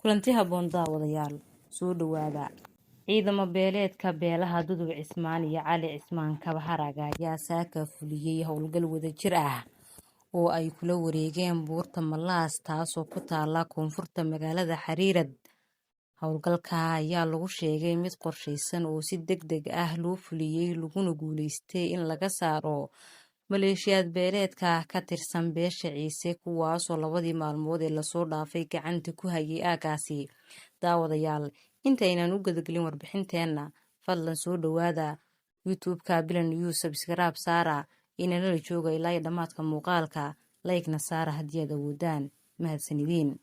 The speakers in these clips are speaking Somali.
Kulanti habboon daawadayaal, soo dhawaada. Ciidamo beeleedka beelaha Dudub Cismaan iyo Cali Cismaan Kabaharaga ayaa saaka fuliyey howlgal wadajir ah oo ay kula wareegeen buurta Malaas, taasoo ku taala koonfurta magaalada Xariirad. Howlgalka ayaa lagu sheegay mid qorshaysan oo si deg deg ah loo fuliyey, laguna guuleystay in laga saaro maleeshiyaad beeleedka ka tirsan beesha Ciise, kuwaasoo labadii maalmood ee lasoo dhaafay gacanta ku hayay aagaasi. Daawadayaal, intaynaan u gudagelin warbixinteenna, fadlan soo dhawaada YouTube-ka Bilan News, subscribe saara, inanala jooga ilaa iyo dhammaadka muuqaalka, like-na saara haddii aad awoodaan. Mahadsanidin.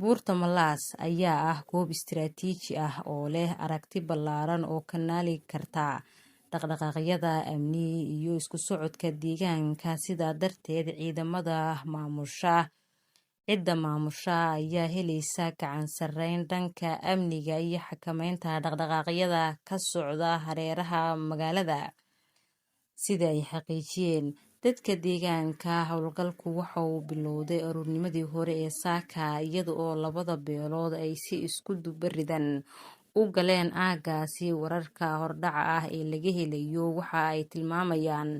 Buurta Malaas ayaa ah goob istiraatiiji ah oo leh aragti ballaaran oo kanaali karta dhaqdhaqaaqyada amni iyo isku socodka deegaanka. Sidaa darteed, ciidamada maamusha cidda maamusha ayaa helaysa gacan sarreyn dhanka amniga iyo xakameynta dhaqdhaqaaqyada ka socda hareeraha magaalada. Sida ay xaqiijiyeen dadka deegaanka, howlgalku waxa uu bilowday aroornimadii hore ee saaka, iyada oo labada beelood ay si isku dubaridan u galeen aaggaasi. Wararka hordhaca ah ee laga helayo waxa ay tilmaamayaan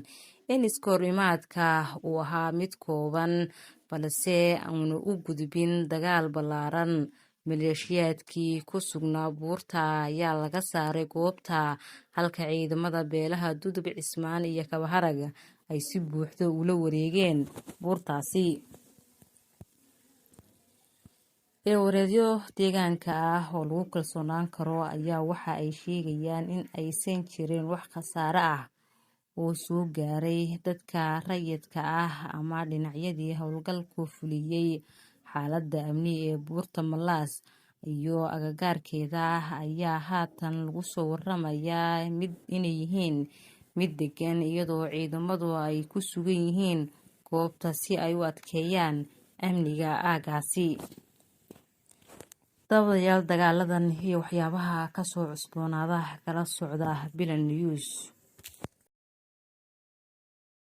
in iskahorimaadka uu ahaa mid kooban, balse aanu u gudbin dagaal ballaaran. Maleeshiyaadkii ku sugnaa buurta ayaa laga saaray goobta, halka ciidamada beelaha Dudub Cismaan iyo Kabaharag ay si buuxda ula wareegeen buurtaasi. Eewareedyo deegaanka ah oo lagu kalsoonaan karo ayaa waxa ay sheegayaan in aysan jirin wax khasaare ah oo soo gaaray dadka rayidka ah ama dhinacyadii howlgalku fuliyey. Xaaladda amni ee buurta Malaas iyo agagaarkeeda ayaa haatan lagu soo waramayaa mid inay yihiin mid degan, iyadoo ciidamadu ay ku sugan yihiin goobta si ay u adkeeyaan amniga aagaasi. Daawadayaal, dagaaladan iyo waxyaabaha kasoo cusboonaada kala socda Bilan News.